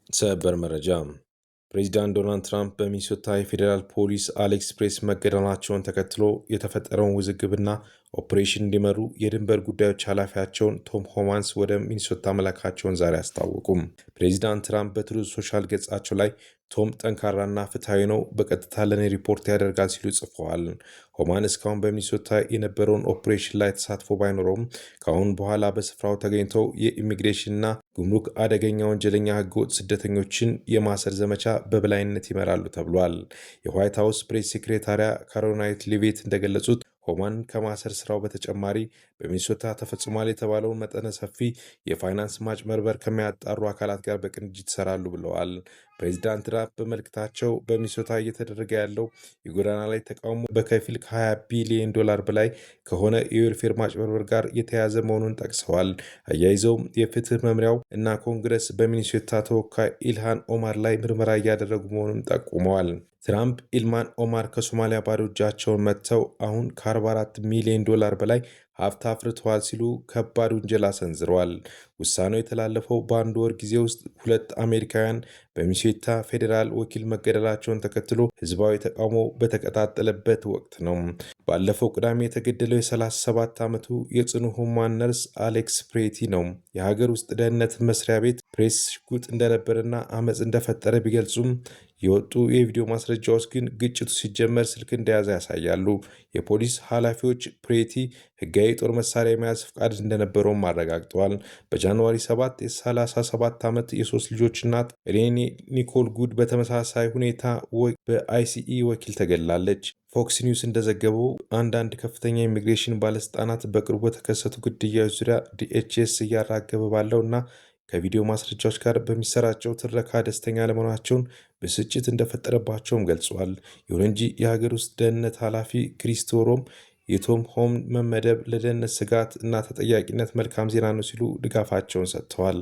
ሰበር መረጃ፦ ፕሬዚዳንት ዶናልድ ትራምፕ በሚኒሶታ የፌዴራል ፖሊስ አሌክስ ፕሬቲ መገደላቸውን ተከትሎ የተፈጠረውን ውዝግብና ኦፕሬሽን እንዲመሩ የድንበር ጉዳዮች ኃላፊያቸውን ቶም ሆማንስ ወደ ሚኒሶታ መላካቸውን ዛሬ አስታወቁ። ፕሬዚዳንት ትራምፕ በ Truth Social ገጻቸው ላይ ቶም ጠንካራና ፍትሐዊ ነው፣ በቀጥታ ለኔ ሪፖርት ያደርጋል ሲሉ ጽፈዋል። ሆማን እስካሁን በሚኒሶታ የነበረውን ኦፕሬሽን ላይ ተሳትፎ ባይኖረውም ከአሁን በኋላ በስፍራው ተገኝተው የኢሚግሬሽንና ጉምሩክ አደገኛ ወንጀለኛ ህገወጥ ስደተኞችን የማሰር ዘመቻ በበላይነት ይመራሉ ተብሏል። የዋይት ሀውስ ፕሬስ ሴክሬታሪያ ካሮላይን ሌቪት እንደገለጹት ሆማን ከማሰር ስራው በተጨማሪ በሚኒሶታ ተፈጽሟል የተባለውን መጠነ ሰፊ የፋይናንስ ማጭበርበር ከሚያጣሩ አካላት ጋር በቅንጅት ይሰራሉ ብለዋል። ፕሬዚዳንት ትራምፕ በመልእክታቸው በሚኒሶታ እየተደረገ ያለው የጎዳና ላይ ተቃውሞ በከፊል ከ20 ቢሊዮን ዶላር በላይ ከሆነ የ welfare ማጭበርበር ጋር የተያያዘ መሆኑን ጠቅሰዋል። አያይዘውም የፍትህ መምሪያው እና ኮንግረስ በሚኒሶታ ተወካይ ኢልሃን ኦማር ላይ ምርመራ እያደረጉ መሆኑን ጠቁመዋል። ትራምፕ ኢልሃን ኦማር ከሶማሊያ ባዶ እጃቸውን መጥተው አሁን ከ44 ሚሊዮን ዶላር በላይ ሀብት አፍርተዋል ሲሉ ከባድ ውንጀላ ሰንዝረዋል። ውሳኔው የተላለፈው በአንድ ወር ጊዜ ውስጥ ሁለት አሜሪካውያን በሚኒሶታ ፌዴራል ወኪል መገደላቸውን ተከትሎ ህዝባዊ ተቃውሞ በተቀጣጠለበት ወቅት ነው። ባለፈው ቅዳሜ የተገደለው የ37 ዓመቱ የጽኑ ህሙማን ነርስ አሌክስ ፕሬቲ ነው። የሀገር ውስጥ ደህንነት መስሪያ ቤት ፕሬቲ ሽጉጥ እንደነበረና አመፅ እንደፈጠረ ቢገልጹም የወጡ የቪዲዮ ማስረጃዎች ግን ግጭቱ ሲጀመር ስልክ እንደያዘ ያሳያሉ። የፖሊስ ኃላፊዎች ፕሬቲ ህጋዊ የጦር መሳሪያ የመያዝ ፍቃድ እንደነበረውም አረጋግጠዋል። በ January 7 የ37 ዓመት የሶስት ልጆች እናት ሬኔ ኒኮል ጉድ በተመሳሳይ ሁኔታ በ ICE ወኪል ተገድላለች። ፎክስ ኒውስ እንደዘገበው አንዳንድ ከፍተኛ የኢሚግሬሽን ባለስልጣናት በቅርቡ በተከሰቱ ግድያዎች ዙሪያ DHS እያራገበ ባለው እና ከቪዲዮ ማስረጃዎች ጋር በሚሰራጨው ትረካ ደስተኛ አለመሆናቸውን ብስጭት እንደፈጠረባቸውም ገልጸዋል። ይሁን እንጂ የሀገር ውስጥ ደህንነት ኃላፊ ክሪስቲ ኖም የቶም ሆማን መመደብ ለደህንነት ስጋት እና ተጠያቂነት መልካም ዜና ነው ሲሉ ድጋፋቸውን ሰጥተዋል።